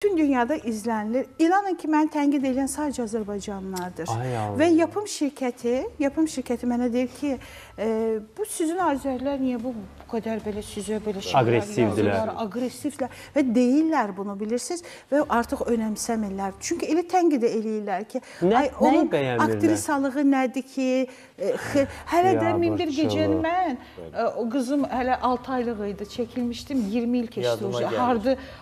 Bütün dünyada izlənilir. İnanın ki, məni tənqid edən sadəcə Azərbaycanlılardır. Və yapım şirkəti mənə deyir ki, bu sizin Azərlər niyə bu qədər belə sizə belə şeylər yazırlar, aqressivdirlər və deyirlər bunu, bilirsiniz, və artıq önəmsəmirlər. Çünki elə tənqid eləyirlər ki, ay onun aktrisalığı nədir ki, hələ də 1001 gecəni mən, o qızım hələ 6 aylıq idi, çəkilmişdim, 20 il keçdi.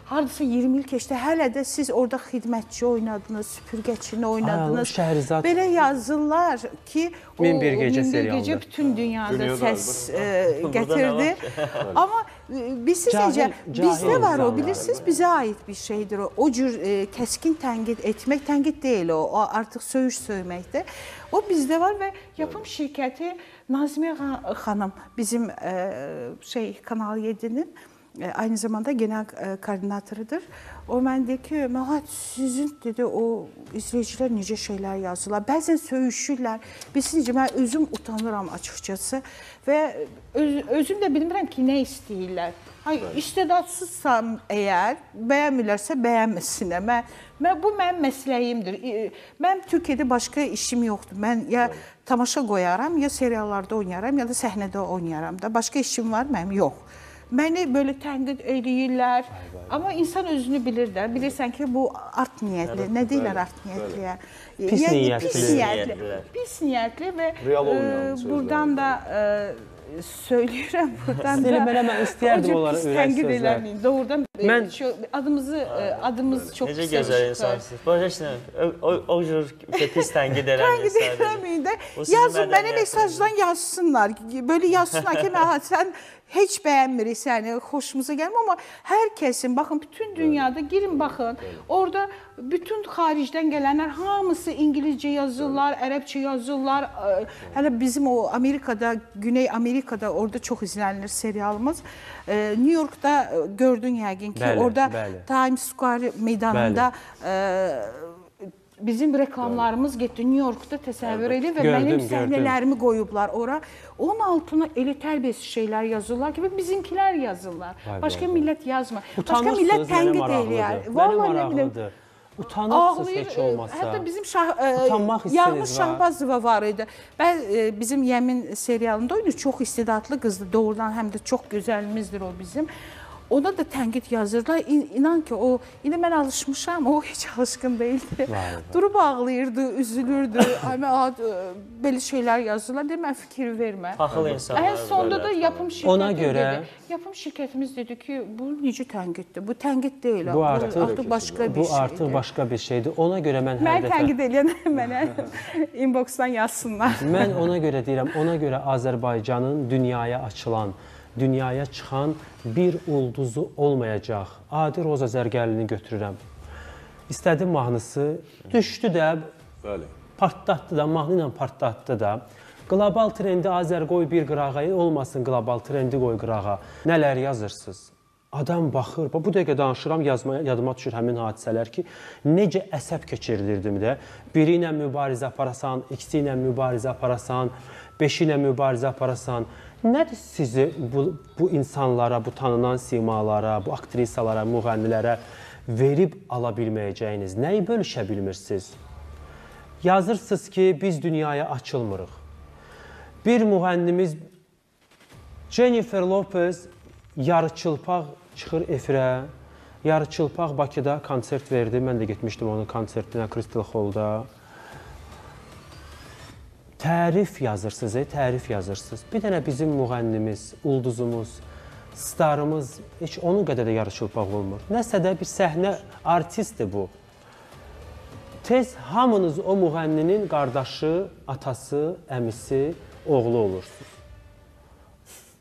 Hardasa 20 il keçdi. Hələ də siz orada xidmətçi oynadınız, süpürgəçini oynadınız. Belə yazırlar ki, o 1001 gecə bütün dünyada səs gətirdi. Amma bilirsiniz necə, bizdə var o, bilirsiniz, bizə aid bir şeydir o. O cür kəskin tənqid etmək, tənqid deyil o, artıq söyüş söyməkdir. O bizdə var və yapım şirkəti Nazmiyə xanım bizim Kanal 7-nin aynı zamanda genel koordinatorudur. O mən deyir ki, Məlahət, sizin dedi, o izləyicilər necə şeylər yazırlar. Bəzən söyüşürlər. Bilirsiniz, mən özüm utanıram açıqcası və özüm də bilmirəm ki, nə istəyirlər. İstedadsızsam əgər, bəyənmirlərsə bəyənməsinlər. Bu mənim məsləyimdir. Mənim Türkiyədə başqa işim yoxdur. Mən ya tamaşa qoyaram, ya seriallarda oynayaram, ya da səhnədə oynayaram da. Başqa işim var, mənim yox. Məni belə tənqid eləyirlər, amma insan özünü bilir də, bilirsən ki, bu art niyyətli, nə deyirlər art niyyətliyə? Pis niyyətli. Pis niyyətli və buradan da söyləyirəm, buradan da mən istəyərdim onlara ürək sözlər. Doğrudan adımız çox pis. Necə gözəl insansınız. Başa düşürəm, o cür pis tənqid eləməyin sadəcə. Tənqid eləməyin də. Yazın, mənə mesajdan yazsınlar, belə yazsınlar ki, sən heç bəyənmirik səni, xoşumuza gəlmir, amma hər kəsin, baxın, bütün dünyada girin, baxın, orada bütün xaricdən gələnlər hamısı İngilizcə yazırlar, ərəbcə yazırlar. Hələ bizim o Amerikada, Güney Amerikada orada çox izlənilir serialımız. New Yorkda gördün yəqin ki, orada Times Square meydanında bizim reklamlarımız getdi New Yorkda, təsəvvür edin və mənim səhnələrimi qoyublar ora. Onun altına elə tərbiyəsiz şeylər yazırlar ki, bizimkilər yazırlar. Başqa millət yazmır. Başqa millət tənqid eləyər. Mənə maraqlıdır. Utanırsınız heç olmasa. Hətta bizim Yağmur Şahbazova var idi. Mən bizim Yəmin serialında oynayır. Çox istedadlı qızdır. Doğrudan həm də çox gözəlimizdir o bizim. Ona da tənqid yazırlar. İnan ki, o, indi mən alışmışam, o heç alışqın deyildi. Durub ağlayırdı, üzülürdü. Belə şeylər yazırlar. Deyir, mən fikir vermə. Paxıl insanlar. Ən sonda da yapım şirkəti dedi. Yapım şirkətimiz dedi ki, bu necə tənqiddir? Bu tənqid deyil. Bu artıq başqa bir şeydir. Bu artıq başqa bir şeydir. Ona görə mən hər dəfə... Mən tənqid eləyənlər mənə inboxdan yazsınlar. Mən ona görə deyirəm, ona görə Azərbaycanın dünyaya açılan, dünyaya çıxan bir ulduzu olmayacaq. Adi Roza Zərgərlini götürürəm. İstədi mahnısı, düşdü də, partlatdı da, mahnı ilə partlatdı da. Qlobal trendi Azər qoy bir qırağa, olmasın qlobal trendi qoy qırağa. Nələr yazırsınız? Adam baxır, bu dəqiqə danışıram, yadıma düşür həmin hadisələr ki, necə əsəb keçirilirdim də. Biri ilə mübarizə aparasan, ikisi ilə mübarizə aparasan, beşi ilə mübarizə aparasan. Nədir sizi bu insanlara, bu tanınan simalara, bu aktrisalara, müğənnilərə verib ala bilməyəcəyiniz? Nəyi bölüşə bilmirsiniz? Yazırsınız ki, biz dünyaya açılmırıq. Bir müğənnimiz Jennifer Lopez yarıçılpaq çıxır efirə, yarıçılpaq Bakıda konsert verdi. Mən də getmişdim onun konsertinə Crystal Hall'da. Tərif yazırsınız, tərif yazırsınız. Bir dənə bizim müğənnimiz, ulduzumuz, starımız heç onun qədər də yarıçılpaq olmur. Nəsə də bir səhnə artistdir bu. Tez hamınız o müğənninin qardaşı, atası, əmisi, oğlu olursunuz.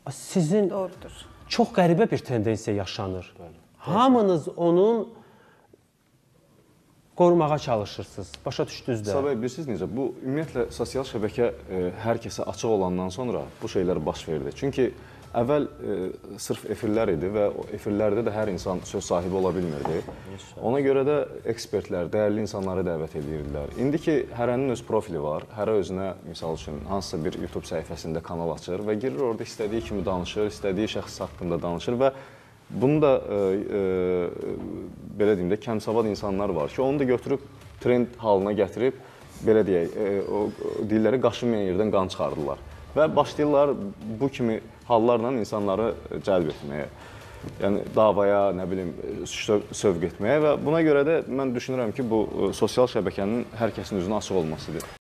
Sizin çox qəribə bir tendensiya yaşanır. Hamınız onun qorumağa çalışırsınız. Başa düşdünüz də. Sabah, bilirsiniz necə? Bu, ümumiyyətlə, sosial şəbəkə hər kəsə açıq olandan sonra bu şeylər baş verdi. Çünki əvvəl sırf efirlər idi və o efirlərdə də hər insan söz sahibi ola bilmirdi. Ona görə də ekspertlər, dəyərli insanları dəvət edirdilər. İndi ki, hərənin öz profili var, hərə özünə, misal üçün, hansısa bir YouTube səhifəsində kanal açır və girir orada istədiyi kimi danışır, istədiyi şəxs haqqında danışır və Bunu da belə deyim də kəmsavad insanlar var ki, onu da götürüb trend halına gətirib belə deyək, o dilləri qaşınmayan yerdən qan çıxardılar və başlayırlar bu kimi hallarla insanları cəlb etməyə. Yəni davaya, nə bilim, sövq etməyə və buna görə də mən düşünürəm ki, bu sosial şəbəkənin hər kəsin üzünə açıq olmasıdır.